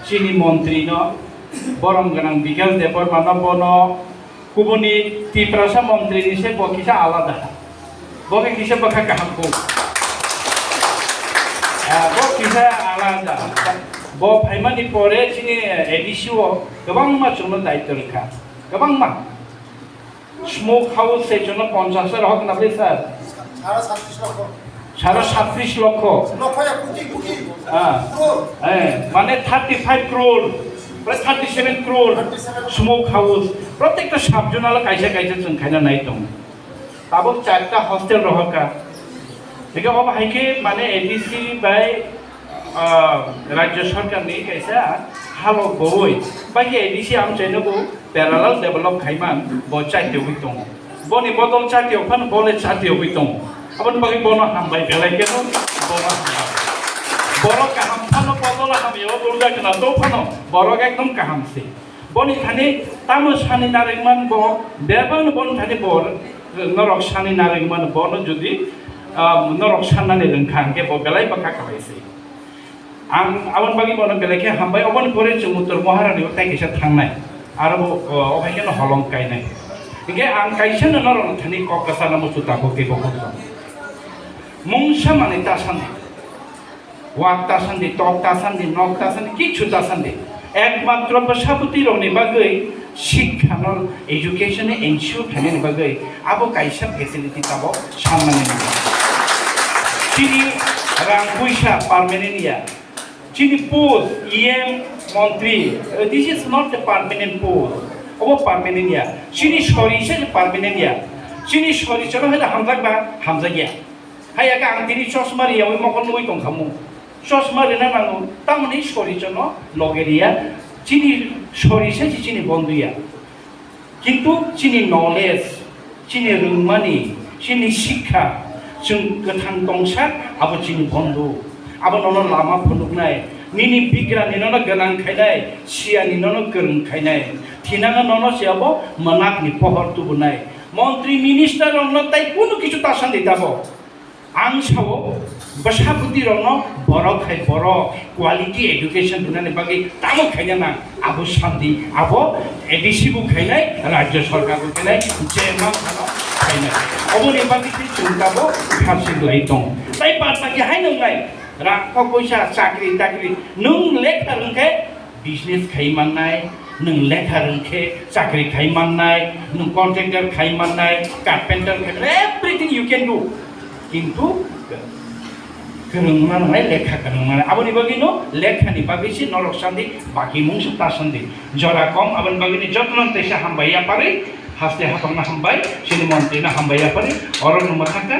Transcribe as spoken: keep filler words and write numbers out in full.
Chini montri no, borom gwnang Bikash Debbarma no, bono kubuni Tiprasa montri ni se bo kisa alada. Bo khe kisa bwkha kaham kuk. Ah, bo kisa alada. Bo phaimani pore chini A D C o kwbangma chwngno daityo rwkha. Kwbangma. Smoke house se chwngno ponchash hajar hok na bai sir? সাড়ে সাতত্রিশ লক্ষ। সাড়ে সাতত্রিশ লক্ষ। লক্ষ এক কোটি, কোটি। হ্যাঁ। Crore। হ্যাঁ, মানে thirty five crore, প্রায় thirty seven crore। Thirty seven। Smoke house, প্রত্যেকটা sub zonal kaisa kaisa chwng khaina nai tong. Tabuk charta hostel rohorkha. Hingke obo hai khe mane A D C bai, ah, Rajya Sarkar ni kaisa halok bowoi. Bai khe A D C amchaino bo parallel develop khaiman bo chatiyogwi tongo. Boni bodol chatiyok phano bo le chatiyogwi tongo. Aboni bagwi bono hambai belai kheno bono hambai. Borok kaham phano bodol hamya o dulga khna to phano borok ekdom kaham se. Boni thani tamo sani narwkman bo, bebakno boni thani bo norok sani narwkman bono jodi, ah, norok sannani rwngkha hwnkhe bo belai bwkha khlai se. Ang aboni bagwi bono belai khe hambai, oboni pore chwng Uttor Maharani o tai kaisa thangnai, aro bo, o, o hai kheno holong kainai. Hwnkhe ang kaisa no norokni thani kok kwchana muchung tabuk tei bo kok. Mungsa manwi ta sandi. Wak ta sandi, tok ta sandi, nok ta sandi, kichu ta sandi. Ekmatro bwsapoti rokni bagwi sikha no, education no ensure khainani bagwi abo kaisa facility tabuk sannani nango. Chini rang puisa permanent ya. Chini post E M, montri, uh, this is not a permanent post. Obo permanent ya. Chini sori se permanent ya. Chini sori choro hela hamjak ba hamjak ya. Hai aka ang tini chosma riyawi mokol nugwi tongkhamu. Chosma rina nango, tamoni sori chano loge riya. Chini sori se chini bondu ya. Kintu chini knowledge, chini rwngmani, chini sikha, chwng kwthang tongsa, abo chini bondu. Abo nono lama phunuknai, nini bigrani nono gwnang khainai, siyani nono kwrwng khainai, thinano nono se abo mwnakni pohor tubunai. Montri minister rokno tai kunu kichu ta sandi tabo. Ang sao, bwsapoti rokno borok hai borok quality education rwnani bagwi tamo khaina nang, abo sandi, abo A D C bo khainai, Rajya Sarkar bo khainai, je ma phano khainai. Oboni bagwi se chwng tabo khasi lai tong. Tai bad baki hai nwngnai, rang kok boisa chakri takri, nwng lekha rwngkhe, business khai mannai, nwng lekha rwngkhe chakri khai mannai, nwng contractor khai mannai, carpenter khai mannai, everything you can do. Kintu kwrwngma nwngnai, lekha kwrwngma nwngnai. Aboni bagwino lekhani bagwi se norok sandi, baki mungsa ta sandi. Jora kom, aboni bagwino jotono teisa hambai yaparwi, haste hapangno hambai, chini montrino hambai yaparwi, orokno mwthangkha.